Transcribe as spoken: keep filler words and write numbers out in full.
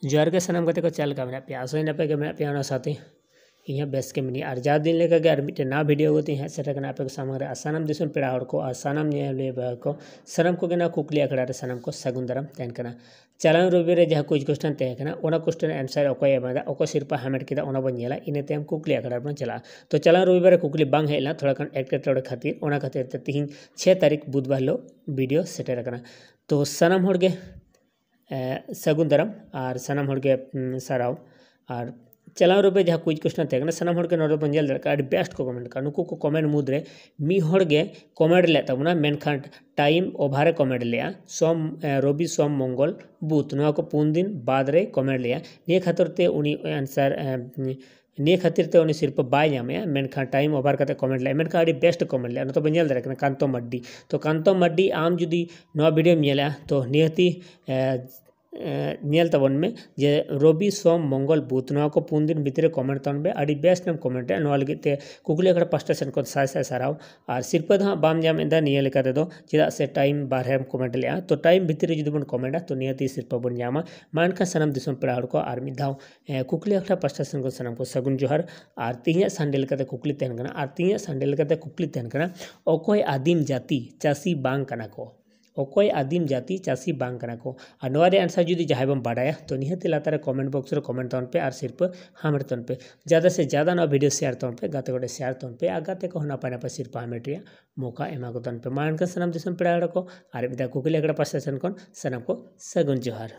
ᱡᱚᱦᱟᱨ ᱜᱮ ᱥᱟᱱᱟᱢ ᱜᱟᱛᱮ ᱠᱚ, ᱪᱮᱫ ᱞᱮᱠᱟ ᱢᱮᱱᱟᱜ ᱯᱮᱭᱟ? ᱟᱥᱟᱭ ᱱᱟᱯᱟᱭ ᱜᱮ ᱢᱮᱱᱟᱜ ᱯᱮᱭᱟ᱾ ᱚᱱᱟ ᱥᱟᱶᱛᱮ ᱤᱧ ᱦᱚᱸ ᱵᱮᱥ ᱜᱮ ᱢᱤᱱᱟᱹᱧᱟ᱾ ᱟᱨ ᱡᱟᱣ ᱫᱤᱱ ᱞᱮᱠᱟ ᱜᱮ ᱟᱨ ᱢᱤᱫᱴᱮᱱ ᱱᱟᱣᱟ video ᱠᱟᱛᱮ ᱤᱧ ᱦᱮᱡ ᱥᱮᱴᱮᱨ ᱟᱠᱟᱱᱟ ᱟᱯᱮ ᱠᱚ ᱥᱟᱢᱟᱝ ᱨᱮ᱾ ᱟᱨ ᱥᱟᱱᱟᱢ ᱫᱤᱥᱚᱢ ᱯᱮᱲᱟ ᱦᱚᱲ ᱠᱚ ᱟᱨ ᱥᱟᱱᱟᱢ ᱧᱮᱞᱤᱭᱟᱹ ᱵᱚᱭᱦᱟ ᱠᱚ, ᱥᱟᱱᱟᱢ ᱠᱚᱜᱮ ᱱᱚᱣᱟ ᱠᱩᱠᱞᱤ ᱟᱠᱷᱲᱟ ᱨᱮ ᱥᱟᱱᱟᱢ ᱠᱚ ᱥᱟᱹᱜᱩᱱ ᱫᱟᱨᱟᱢ ᱛᱟᱦᱮᱱ ᱠᱟᱱᱟ᱾ ᱪᱟᱞᱟᱣᱮᱱ ᱨᱚᱵᱤᱵᱟᱨ ᱨᱮ ᱡᱟᱦᱟᱸ quiz question ᱛᱟᱦᱮᱸ ᱠᱟᱱᱟ, ᱚᱱᱟ question answer ᱚᱠᱚᱭ ᱮᱢ ᱮᱫᱟ, ᱚᱠᱚᱭ ᱥᱤᱨᱯᱟᱹ ᱦᱟᱢᱮᱴ ᱠᱮᱫᱟ, ᱚᱱᱟ ᱵᱚᱱ ᱧᱮᱞᱟ᱾ ᱤᱱᱟᱹ ᱛᱟᱭᱚᱢ ᱠᱩᱠᱞᱤ ᱟᱠᱷᱲᱟ ᱨᱮᱵᱚᱱ ᱪᱟᱞᱟᱜᱼᱟ᱾ ᱛᱚ ᱪᱟᱞᱟᱣᱮᱱ ᱨᱚᱵᱤᱵᱟᱨ ᱨᱮ ᱠᱩᱠᱞᱤ ᱵᱟᱝ ᱦᱮᱡ ᱞᱮᱱᱟ, ᱛᱷᱚᱲᱟ ᱜᱟᱱ ᱮᱴᱠᱮᱴᱚᱬᱮ ᱠᱷᱟᱹᱛᱤᱨ, ᱚᱱᱟ ᱠᱷᱟᱹᱛᱤᱨ ᱛᱮ ᱛᱤᱦᱤᱧ ᱪᱷᱚᱭ ᱛᱟᱹᱨᱤᱠᱷ ᱵᱩᱫᱷᱵᱟᱨ ᱦᱤᱞᱳᱜ video ᱥᱮᱴᱮᱨ ᱟᱠᱟᱱᱟ᱾ ᱛᱚ ᱥᱟᱱᱟᱢ ᱦᱚᱲ ᱜᱮ ᱮ, ᱥᱟᱹᱜᱩᱱ ᱫᱟᱨᱟᱢ ᱟᱨ ᱥᱟᱱᱟᱢ ᱦᱚᱲ ᱜᱮ, ᱩᱢ, ᱥᱟᱨᱦᱟᱣ᱾ ᱟᱨ ᱪᱟᱞᱟᱣ ᱨᱚᱵᱤ ᱡᱟᱦᱟᱸ quiz question ᱛᱟᱦᱮᱸ ᱠᱟᱱᱟ, ᱥᱟᱱᱟᱢ ᱦᱚᱲ ᱜᱮ ᱱᱚᱰᱮ ᱵᱚᱱ ᱧᱮᱞ ᱫᱟᱲᱮᱭᱟᱜ ᱠᱟᱱᱟ, ᱟᱹᱰᱤ best ᱠᱚ comment ᱠᱟᱜᱼᱟ᱾ ᱱᱩᱠᱩ ᱠᱚ comment ᱢᱩᱫᱽᱨᱮ ᱢᱤᱫ ᱦᱚᱲ ᱜᱮ comment ᱞᱮᱫ ᱛᱟᱵᱚᱱᱟ, ᱢᱮᱱᱠᱷᱟᱱ time over ᱮ comment ᱞᱮᱫᱼᱟ, ᱥᱚᱢ, ᱮ, ᱨᱚᱵᱤ, ᱥᱚᱢ, ᱢᱚᱝᱜᱚᱞ, ᱵᱩᱫᱷ, ᱱᱚᱣᱟ ᱠᱚ ᱯᱩᱱ ᱫᱤᱱ ᱵᱟᱫᱽ ᱨᱮ comment ᱞᱮᱫᱼᱟ᱾ ᱱᱤᱭᱟᱹ ᱠᱷᱟᱹᱛᱤᱨ ᱛᱮ ᱩᱱᱤ answer, ᱮ, ᱱᱤᱭᱟᱹ ᱠᱷᱟᱹᱛᱤᱨ ᱛᱮ ᱩᱱᱤ ᱥᱤᱨᱯᱟᱹ ᱵᱟᱭ ᱧᱟᱢᱮᱜᱼᱟ, ᱢᱮᱱᱠᱷᱟᱱ time over ᱠᱟᱛᱮ comment ᱞᱮᱫᱼᱟ, ᱢᱮᱱᱠᱷᱟᱱ ᱟᱹᱰᱤ best comment ᱞᱮᱫᱼᱟ᱾ ᱱᱚᱛᱮ ᱵᱚᱱ ᱧᱮᱞ ᱫᱟᱲᱮᱭᱟᱜ ᱠᱟᱱᱟ ᱠᱟᱱᱛᱚ ᱢᱟᱨᱰᱤ᱾ ᱛᱚ ᱠᱟᱱᱛᱚ ᱢᱟᱨᱰᱤ, ᱟᱢ ᱡᱩᱫᱤ ᱱᱚᱣᱟ videoᱢ ᱧᱮᱞᱟ, ᱛᱚ ᱱᱤᱦᱟᱹᱛᱤ, ᱮ, ᱮ, ᱧᱮᱞ ᱛᱟᱵᱚᱱ ᱢᱮ ᱡᱮ ᱨᱚᱵᱤ, ᱥᱚᱢ, ᱢᱚᱝᱜᱚᱞ, ᱵᱩᱫᱷ, ᱱᱚᱣᱟ ᱠᱚ ᱯᱩᱱ ᱫᱤᱱ ᱵᱷᱤᱛᱨᱤ ᱨᱮ comment ᱛᱟᱵᱚᱱ ᱯᱮ᱾ ᱟᱹᱰᱤ best ᱮᱢ comment ᱮᱫᱼᱟ, ᱱᱚᱣᱟ ᱞᱟᱹᱜᱤᱫ ᱛᱮ ᱠᱩᱠᱞᱤ ᱟᱠᱷᱲᱟ ᱯᱟᱥᱴᱟ ᱥᱮᱱ ᱠᱷᱚᱱ ᱥᱟᱭ ᱥᱟᱭ ᱥᱟᱨᱦᱟᱣ᱾ ᱟᱨ ᱥᱤᱨᱯᱟᱹ ᱫᱚ ᱦᱟᱸᱜ ᱵᱟᱢ ᱧᱟᱢ ᱮᱫᱟ ᱱᱤᱭᱟᱹ ᱞᱮᱠᱟ ᱛᱮᱫᱚ, ᱪᱮᱫᱟᱜ ᱥᱮ time ᱵᱟᱨᱦᱮᱢ comment ᱞᱮᱫᱼᱟ᱾ ᱛᱚ time ᱵᱷᱤᱛᱨᱤ ᱨᱮ ᱡᱩᱫᱤ ᱵᱚᱱ commentᱟ, ᱛᱚ ᱱᱤᱦᱟᱹᱛᱤ ᱥᱤᱨᱯᱟᱹ ᱵᱚᱱ ᱧᱟᱢᱟ᱾ ᱢᱟ ᱮᱱᱠᱷᱟᱱ ᱥᱟᱱᱟᱢ ᱫᱤᱥᱚᱢ ᱯᱮᱲᱟ ᱦᱚᱲ ᱠᱚ ᱟᱨ ᱢᱤᱫ ᱫᱷᱟᱣ, ᱮ, ᱠᱩᱠᱞᱤ ᱟᱠᱷᱲᱟ ᱯᱟᱥᱴᱟ ᱥᱮᱱ ᱠᱷᱚᱱ ᱥᱟᱱᱟᱢ ᱠᱚ ᱥᱟᱹᱜᱩᱱ ᱡᱚᱦᱟᱨ᱾ ᱟᱨ ᱛᱮᱦᱮᱧᱟᱜ Sunday ᱞᱮᱠᱟᱛᱮ ᱠᱩᱠᱞᱤ ᱛᱟᱦᱮᱱ ᱠᱟᱱᱟ, ᱟᱨ ᱛᱮᱦᱮᱧᱟᱜ Sunday ᱞᱮᱠᱟᱛᱮ ᱠᱩᱠᱞᱤ ᱛᱟᱦᱮᱱ ᱠᱟᱱᱟ, ᱚᱠᱚᱭ ᱟᱹᱫᱤᱢ ᱡᱟᱹᱛᱤ ᱪᱟᱹᱥᱤ ᱵᱟᱝ ᱠᱟᱱᱟ ᱠᱚ? ᱚᱠᱚᱭ ᱟᱹᱫᱤᱢ ᱡᱟᱹᱛᱤ ᱪᱟᱹᱥᱤ ᱵᱟᱝ ᱠᱟᱱᱟ ᱠᱚ? ᱟᱨ ᱱᱚᱣᱟ ᱨᱮᱭᱟᱜ answer ᱡᱩᱫᱤ ᱡᱟᱦᱟᱸᱭ ᱵᱚᱱ ᱵᱟᱰᱟᱭᱟ, ᱛᱚ ᱱᱤᱦᱟᱹᱛᱤ ᱞᱟᱛᱟᱨ ᱨᱮ comment box ᱨᱮ comment ᱛᱟᱵᱚᱱ ᱯᱮ ᱟᱨ ᱥᱤᱨᱯᱟᱹ ᱦᱟᱢᱮᱴ ᱛᱟᱵᱚᱱ ᱯᱮ᱾ ᱡᱟᱫᱟ ᱥᱮ ᱡᱟᱫᱟ ᱱᱚᱣᱟ video share ᱛᱟᱵᱚᱱ ᱯᱮ, ᱜᱟᱛᱮ ᱠᱚᱴᱷᱮᱱ share ᱛᱟᱵᱚᱱ ᱯᱮ, ᱟᱨ ᱜᱟᱛᱮ ᱠᱚᱦᱚᱸ ᱱᱟᱯᱟᱭ ᱱᱟᱯᱟᱭ ᱥᱤᱨᱯᱟᱹ ᱦᱟᱢᱮᱴ ᱨᱮᱭᱟᱜ ᱢᱚᱠᱟ ᱮᱢᱟ ᱠᱚ ᱛᱟᱵᱚᱱ ᱯᱮ᱾ ᱢᱟ ᱮᱱᱠᱷᱟᱱ ᱥᱟᱱᱟᱢ ᱫᱤᱥᱚᱢ ᱯᱮᱲᱟ ᱦᱚᱲ ᱠᱚ ᱟᱨ ᱢᱤᱫ ᱫᱷᱟᱣ ᱠᱩᱠᱞᱤ ᱟᱠᱷᱲᱟ ᱯᱟᱥᱴᱟ ᱥᱮᱱ ᱠᱷᱚᱱ ᱥᱟᱱᱟᱢ ᱠᱚ ᱥᱟᱹᱜᱩᱱ ᱡᱚᱦᱟᱨ᱾